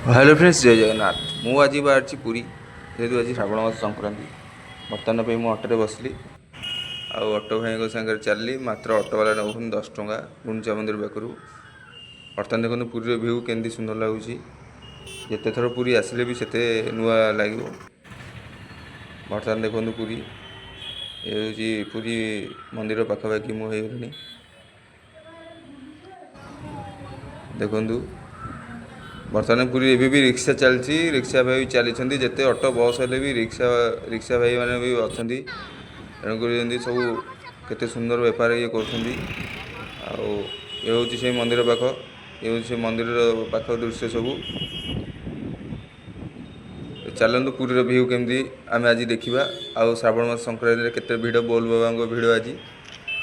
Hello friends, ଜୟ ଜଗନ୍ନାଥ। ମୁଁ ଆଜି ବାହାରିଛି ପୁରୀ। ଯେହେତୁ ଆଜି ଶ୍ରାବଣ ମାସ ସଂକ୍ରାନ୍ତି, ବର୍ତ୍ତମାନ ପାଇଁ ମୁଁ ଅଟୋରେ ବସିଲି ଆଉ ଅଟୋ ଭାଇଙ୍କ ସାଙ୍ଗରେ ଚାଲିଲି। ମାତ୍ର ଅଟୋବାଲା ନେଉଛନ୍ତି 10 ଟଙ୍କା ଗୁଣ୍ଡିଚା ମନ୍ଦିର ପାଖରୁ। ବର୍ତ୍ତମାନ ଦେଖନ୍ତୁ, ପୁରୀର ଭ୍ୟୁ କେମିତି ସୁନ୍ଦର ଲାଗୁଛି। ଯେତେ ଥର ପୁରୀ ଆସିଲେ ବି ସେତେ ନୂଆ ଲାଗିବ। ବର୍ତ୍ତମାନ ଦେଖନ୍ତୁ ପୁରୀ, ଏ ହେଉଛି ପୁରୀ ମନ୍ଦିର ପାଖାପାଖି ମୁଁ ହେଇଗଲିଣି। ଦେଖନ୍ତୁ, ବର୍ତ୍ତମାନ ପୁରୀ ଏବେ ବି ରିକ୍ସା ଚାଲିଛି, ରିକ୍ସା ଭାଇ ବି ଚାଲିଛନ୍ତି। ଯେତେ ଅଟୋ ବସ୍ ହେଲେ ବି ରିକ୍ସା ରିକ୍ସା ଭାଇମାନେ ବି ଅଛନ୍ତି। ତେଣୁକରି ଯେମିତି ସବୁ କେତେ ସୁନ୍ଦର ବେପାର ଇଏ କରୁଛନ୍ତି। ଆଉ ଏ ହେଉଛି ସେଇ ମନ୍ଦିର ପାଖ, ଏ ହେଉଛି ସେ ମନ୍ଦିରର ପାଖ ଦୃଶ୍ୟ ସବୁ। ଚାଲନ୍ତୁ, ପୁରୀର ଭ୍ୟୁ କେମିତି ଆମେ ଆଜି ଦେଖିବା। ଆଉ ଶ୍ରାବଣ ମାସ ସଂକ୍ରାନ୍ତିରେ କେତେ ଭିଡ଼, ବୋଲ ବାବାଙ୍କ ଭିଡ଼ ଆଜି।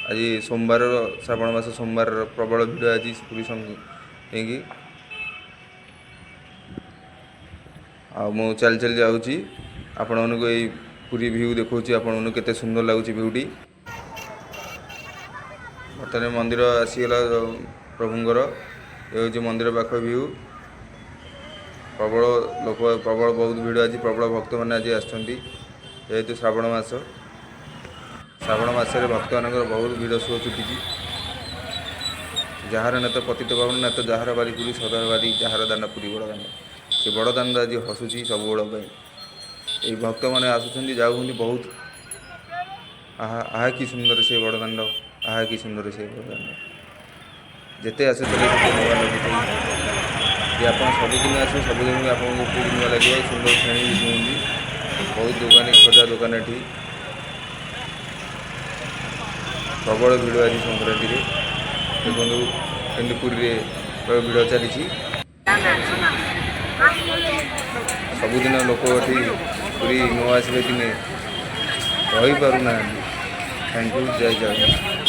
ଆଜି ସୋମବାର, ଶ୍ରାବଣ ମାସ ସୋମବାରର ପ୍ରବଳ ଭିଡ଼ ଆଜି ପୁରୀ ନେଇକି। ଆଉ ମୁଁ ଚାଲି ଚାଲି ଯାଉଛି, ଆପଣମାନଙ୍କୁ ଏଇ ପୁରୀ ଭ୍ୟୁ ଦେଖାଉଛି ଆପଣମାନଙ୍କୁ, କେତେ ସୁନ୍ଦର ଲାଗୁଛି ଭ୍ୟୁଟି। ବର୍ତ୍ତମାନ ମନ୍ଦିର ଆସିଗଲା ପ୍ରଭୁଙ୍କର। ଏ ହେଉଛି ମନ୍ଦିର ପାଖ ଭ୍ୟୁ। ପ୍ରବଳ ଲୋକ, ପ୍ରବଳ, ବହୁତ ଭିଡ଼ ଆଜି। ପ୍ରବଳ ଭକ୍ତମାନେ ଆଜି ଆସିଛନ୍ତି। ଯେହେତୁ ଶ୍ରାବଣ ମାସ, ଶ୍ରାବଣ ମାସରେ ଭକ୍ତମାନଙ୍କର ବହୁତ ଭିଡ଼ ସୁଅ ଛୁଟିଛି। ଯାହାର ନେତ ପତିତ ପାବନ ନେତ, ଯାହାର ବାରି ପୁରୀ ସଦର ବାରି, ଯାହାର ଦାନ ପୁରୀ ବଡ଼ ଦାନ, ସେ ବଡ଼ ଦାଣ୍ଡ ଆଜି ହସୁଛି ସବୁବେଳ ପାଇଁ। ଏଇ ଭକ୍ତମାନେ ଆସୁଛନ୍ତି, ଯାଉଛନ୍ତି ବହୁତ। ଆହା ଆହା, କି ସୁନ୍ଦର ସେ ବଡ଼ ଦାଣ୍ଡ! ଆହା, କି ସୁନ୍ଦର ସେ ବଡ଼ ଦାଣ୍ଡ! ଯେତେ ଆସୁଥିଲେ ସେତେ ନୂଆ ଲାଗୁଥାଏ। ଯେ ଆପଣ ସବୁଦିନ ଆସିବେ, ସବୁଦିନ ବି ଆପଣଙ୍କୁ ପୁରୀ ନୂଆ ଲାଗିବ। ସୁନ୍ଦର ଫେଣି ବିକୁଛନ୍ତି ବହୁତ ଦୋକାନୀ, ଖଜା ଦୋକାନ ଏଠି। ପ୍ରବଳ ଭିଡ଼ ଆଜି ସଂକ୍ରାନ୍ତିରେ। ଦେଖନ୍ତୁ କେମିତି ପୁରୀରେ ଭିଡ଼ ଚାଲିଛି। ସବୁଦିନ ଲୋକ ଏଠି ପୁରୀ ନ ଆସିଲେ ଦିନେ ରହିପାରୁନାହାନ୍ତି। Thank you, Jay Jagannath.